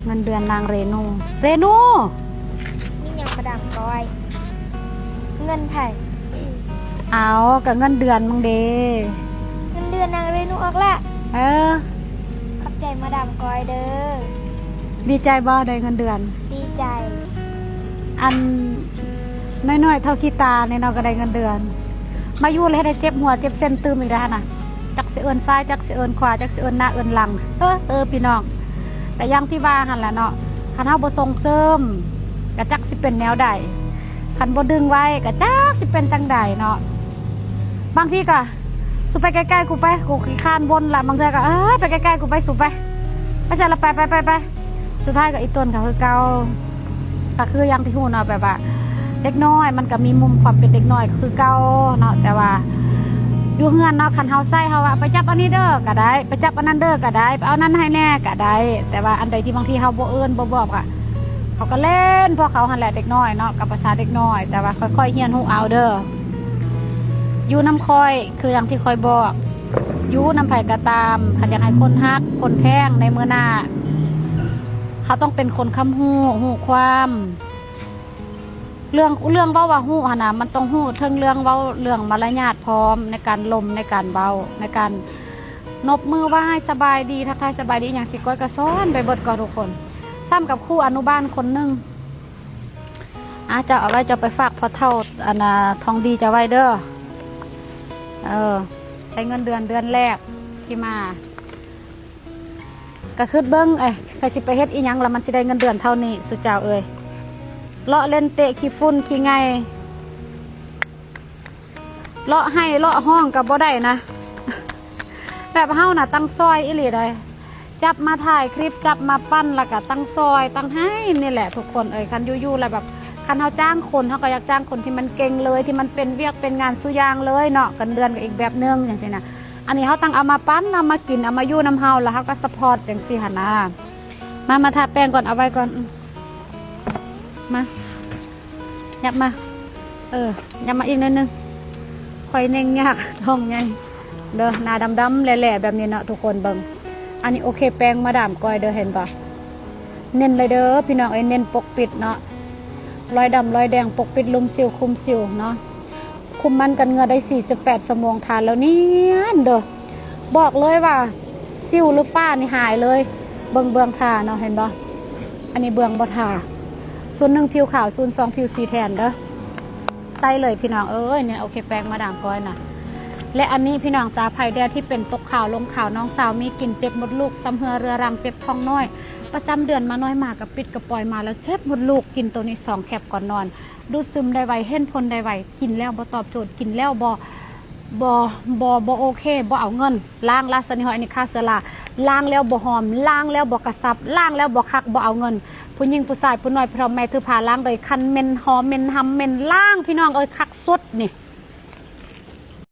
ເງິນເດືອນນາງເຣນູ. ເຣນູ! ມີຫຍັງມາດາມກ້ອຍ? ເງິນໃຜ? ເອົາ ກະເງິນເດືອນມຶງເດ. ເງິນເດືອນນາງເຣນູອອກລະ? ເອີ. ຂອບໃຈມາດາມກ້ອຍເດີ. ດີໃຈບໍ່ໄດ້ເງິນເດືອນ? ດີໃຈ. ອັນ ນ້ອຍໆເທົ່າຂີ້ຕານີ້ເນາະ ກະໄດ້ເງິນເດືອນ. ມາຢູ່ແລ້ວເຮັດໃຫ້ເຈັບຫົວເຈັບເສັ້ນຕື່ມອີກແລ້ວຫັ້ນນະ. ຈັກຊິເອີ້ນຊ້າຍ ຈັກຊິເອີ້ນຂວາ ຈັກຊິເອີ້ນໜ້າເອີ້ນຫຼັງ. ເອີ ເອີ ພີ່ນ້ອງ. ກະຢ່າງທີ່ວ່າຫັ້ນລະເນາະ ຄັນເຮົາບໍ່ສົ່ງເສີມ ກະຈັກຊິເປັນແນວໃດ. ຄັນບໍ່ດຶງໄວ້ ກະຈັກຊິເປັນຈັ່ງໃດເນາະ. ບາງທີກະ ສູໄປໃກ້ໆກູໄປ ກູຂີ້ຄ້ານວົນລະ. ບາງເທື່ອກະ ເອີ ໄປໃກ້ໆກູໄປ ສູໄປ ໄປໃສລະ ໄປ ໄປ ໄປ ໄປ. ສຸດທ້າຍກະອີ່ຕົນກະຄືເກົ່າ. ກະຄືຢ່າງທີ່ຮູ້ເນາະ ແບບວ່າເດັກນ້ອຍມັນກະມີມຸມຄວາມເປັນເດັກນ້ອຍຄືເກົ່າເນາະ. ແຕ່ວ່າຢູ່ເຮືອນເນາະ ຄັນເຮົາໃຊ້ ເຮົາວ່າໄປຈັບອັນນີ້ເດີກະໄດ້ ໄປຈັບອັນນັ້ນເດີກະໄດ້ ໄປເອົານັ້ນໃຫ້ແດ່ກະໄດ້. ແຕ່ວ່າອັນໃດທີ່ບາງທີເຮົາບໍ່ເອີ້ນບໍ່ບອກອະ ເຂົາກະເຫຼັ້ນພວກເຂົາຫັ້ນແຫຼະ ເດັກນ້ອຍເນາະ ກະພາສາເດັກນ້ອຍ. ແຕ່ວ່າຄ່ອຍໆຮຽນຮູ້ເອົາເດີ. ຢູ່ນຳຂ້ອຍ ຄືຢ່າງທີ່ຂ້ອຍບອກ ຢູ່ນຳໃຜກະຕາມ ຄັນຢາກໃຫ້ຄົນຮັກຄົນແພງໃນມື້ໜ້າ ເຮົາຕ້ອງເປັນຄົນຄຳຮູ້ ຮູ້ຄວາມ. ເລື່ອງ ເລື່ອງເວົ້າວ່າຮູ້ຫັ້ນນະ ມັນຕ້ອງຮູ້ເຖິງເລື່ອງເວົ້າ ເລື່ອງມາລະຍາດພ້ອມ ໃນການລົມ ໃນການເວົ້າ ໃນການນົບມືໄຫວ້ ສະບາຍດີ ທັກທາຍສະບາຍດີ ອີ່ຫຍັງຊີ້ ກ້ອຍກະສອນໄປເບິດກ່ອນທຸກຄົນ. ຊ້ຳກັບຄູອະນຸບານຄົນໜຶ່ງ. ອາ ເຈົ້າເອົາໄວ້ ເຈົ້າໄປຝາກພໍ່ເຖົ້າ ອັນນາ ທອງດີເຈົ້າໄວ້ເດີ. ເອີ ໃຊ້ເງິນເດືອນເດືອນແລກທີ່ມາ ກະຄຶດເບິ່ງ ເອີຍ ຂ້ອຍຊິໄປເຮັດອີ່ຫຍັງລະ ມັນຊິໄດ້ເງິນເດືອນເທົ່ານີ້ ສູ່ເຈົ້າເອີຍ. ເລາະເຫຼັ້ນເຕະຂີ້ຝຸ່ນຂີ້ໄງ່ ເລາະໄຫ້ເລາະຮ່ອງກະບໍ່ໄດ້ນະ. ແບບເຮົານະ ຕັ້ງຊ່ອຍອີ່ຫຼີໃດ. ຈັບມາຖ່າຍຄລິບ ຈັບມາປັ່ນ ລະກະຕັ້ງຊ່ອຍຕັ້ງໃຫ້ນີ້ແຫຼະທຸກຄົນເອີຍ. ຄັນຢູ່ໆລະແບບ ຄັນເຮົາຈ້າງຄົນ ເຮົາກະຢາກຈ້າງຄົນທີ່ມັນເກັ່ງເລີຍ ທີ່ມັນເປັນວຽກເປັນງານສູ່ຢ່າງເລີຍເນາະ. ເງິນເດືອນກະອີກແບບໜຶ່ງ ຈັ່ງຊີ້ນະ. ອັນນີ້ເຮົາຕ້ອງເອົາມາປັນ ເອົາມາກິນ ເອົາມາຢູ່ນຳເຮົາ ລະເຮົາກະຊັບພອດຈັ່ງຊີ້ຫັ້ນນະ. ມາ ມາທາແປ້ງກ່ອນ ເອົາໄວ້ກ່ອນ ມາ. ຫຍັບມາ ເອີ ຫຍັບມາອີກໜ້ອຍໜຶ່ງ. ຂ້ອຍເໜັງຍາກ ທ້ອງໃຫຍ່ເດີ ໜ້າດຳໆແຫຼ້ໆແບບນີ້ເນາະທຸກຄົນເບິ່ງ. ອັນນີ້ໂອເຄແປງມາດາມກ້ອຍເດີ ເຫັນບໍ່ ເນັ້ນເລີຍເດີພີ່ນ້ອງເອີຍ ເນັ້ນປົກປິດເນາະ ລອຍດຳລອຍແດງ ປົກປິດລຸ່ມສິວ ຄຸມສິວເນາະ. ຄຸມມັນກັນເຫື່ອໄດ້ສີ່ສິບແປດຊົ່ວໂມງ ທາແລ້ວນຽນເດີ. ບອກເລີຍວ່າສິວຫຼືຝ້ານີ້ຫາຍເລີຍ. ເບິ່ງເບື້ອງທາເນາະ ເຫັນບໍ່ ອັນນີ້ເບື້ອງບໍ່ທາ. ສູນໜຶ່ງຜິວຂາວ ສູນສອງຜິວສີແທນເດີ. ໃຊ້ເລີຍພີ່ນ້ອງເອີຍ ນີ້ໂອເຄແປງມາດາມກ້ອຍນະ. ແລະອັນນີ້ພີ່ນ້ອງຈ໋າ ໃຜແດ່ທີ່ເປັນຕົກຂາວລົງຂາວ ນ້ອງສາວມີ ກິນເຈັບມົດລູກ ຊຳເຮື້ອເຮືອລັງ ເຈັບທ້ອງນ້ອຍ ປະຈຳເດືອນມານ້ອຍ ມາກະປິດກະປ່ອຍ ມາແລ້ວເຈັບມົດລູກ ກິນໂຕນີ້ສອງແຄັບກ່ອນນອນ ດູດຊຶມໄດ້ໄວ ເຫັນຜົນໄດ້ໄວ. ກິນແລ້ວບໍ່ຕອບໂຈດ ກິນແລ້ວບໍ່ ບໍ່ ບໍ່ ບໍ່ໂອເຄ ບໍ່ເອົາເງິນ. ລ້າງລາຊະນີຫອຍ ອັນນີ້ຂ້າເຊື້ອລາ. ລ້າງແລ້ວບໍ່ຫອມ ລ້າງແລ້ວບໍ່ກະຊັບ ລ້າງແລ້ວບໍ່ຄັກ ບໍ່ເອົາເງິນ. ຜູ້ຍິງຜູ້ຊາຍ ຜູ້ນ້ອຍຜູ້ເຖົ້າ ແມ່ຖືພາ ລ້າງໂດຍຄັນເໝັນ ຫອມເໝັນ ຫຳເໝັນ ລ້າງ ພີ່ນ້ອງເອີຍ ຄັກສຸດນີ້.